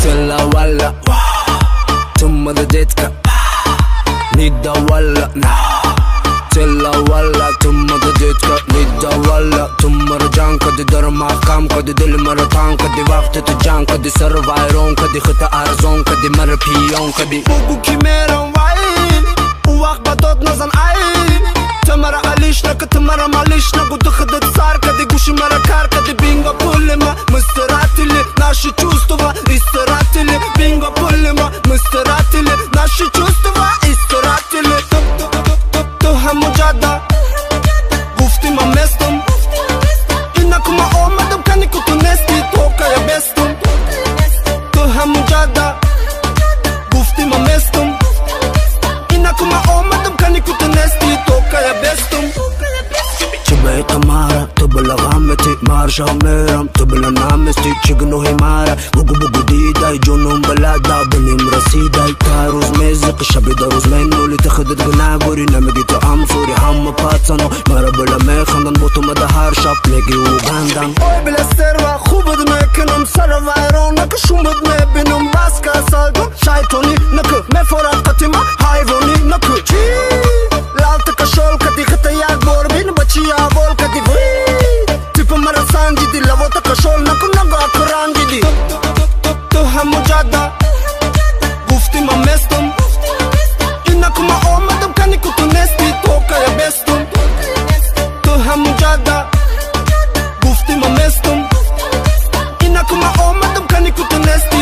Целовала, ты моя детка, не давала, целовала, ты моя детка, не давала, ты моя жанка, ты дар мақам, кади дил мара танг, кади вақт ту ҷанг, кади сар вайрон, кади хита арзон, кади мара пиён, кади бугу ки мерам вай, у вақт ба дод назан ай, ту мара алиш наку, ту мара малиш наку, ту худат сар кади, гӯши мара кар кади, бинго пули ма, мы старатели, наши чувства истратили, бинго пули ма, мы старатели, наши чувства истратили. Ту ҳамуҷада гуфти ма местум, инаку ма омадам, канику ту нести, токая бестум. Ту ҳамуҷада гуфти ма местум, инаку ма омадам, канику ту нести, токая бестум. Чибай тамара, ту балағамати, марша мерам, ту била намести, чигнуҳи мара, бугу бугу дидай, ҷонум балада, биним расидай. Та рӯз мезиқи, шаби да рӯз меноли, ту худат гунаҳгорӣ, намеги ту амфури, ҳама пацано, мара била механдан, бо ту мада ҳар шаб меги угандан. Ой била стерва, хубат мекунам, сара вайрон, наку шумат мебинам, бас касалдум, шайтонӣ наку, мефорад қатима, ҳайвонӣ наку. Чӣ? Лалта кашол кади, хита як бор бин, бачи авол кади, вуй. Типа мара санҷиди, лавота кашол наку, нага акранҷиди. Ту ҳамуҷада гуфти ма местум, инаку ма омадам, канику ту нести, токая бестум. Ту ҳамуҷада гуфти ма местум, инаку ма омадам, канику ту нести.